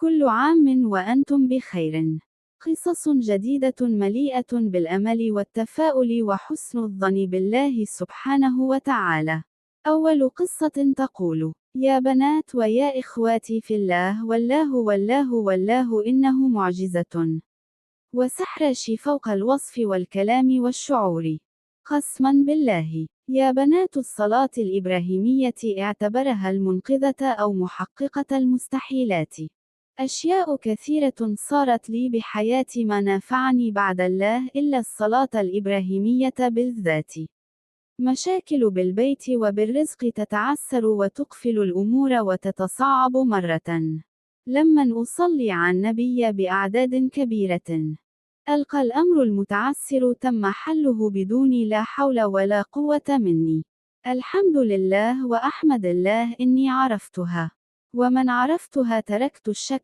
كل عام وأنتم بخير. قصص جديدة مليئة بالأمل والتفاؤل وحسن الظن بالله سبحانه وتعالى. أول قصة تقول: يا بنات ويا إخواتي في الله والله والله والله إنه معجزة. وسحر شي فوق الوصف والكلام والشعور. قسما بالله. يا بنات الصلاة الإبراهيمية اعتبرها المنقذة أو محققة المستحيلات. أشياء كثيرة صارت لي بحياتي ما نافعني بعد الله إلا الصلاة الإبراهيمية بالذات. مشاكل بالبيت وبالرزق تتعسر وتقفل الأمور وتتصاعب مرة. لمن أصلي على النبي بأعداد كبيرة. ألقى الأمر المتعسر تم حله بدون لا حول ولا قوة مني. الحمد لله وأحمد الله إني عرفتها. ومن عرفتها تركت الشك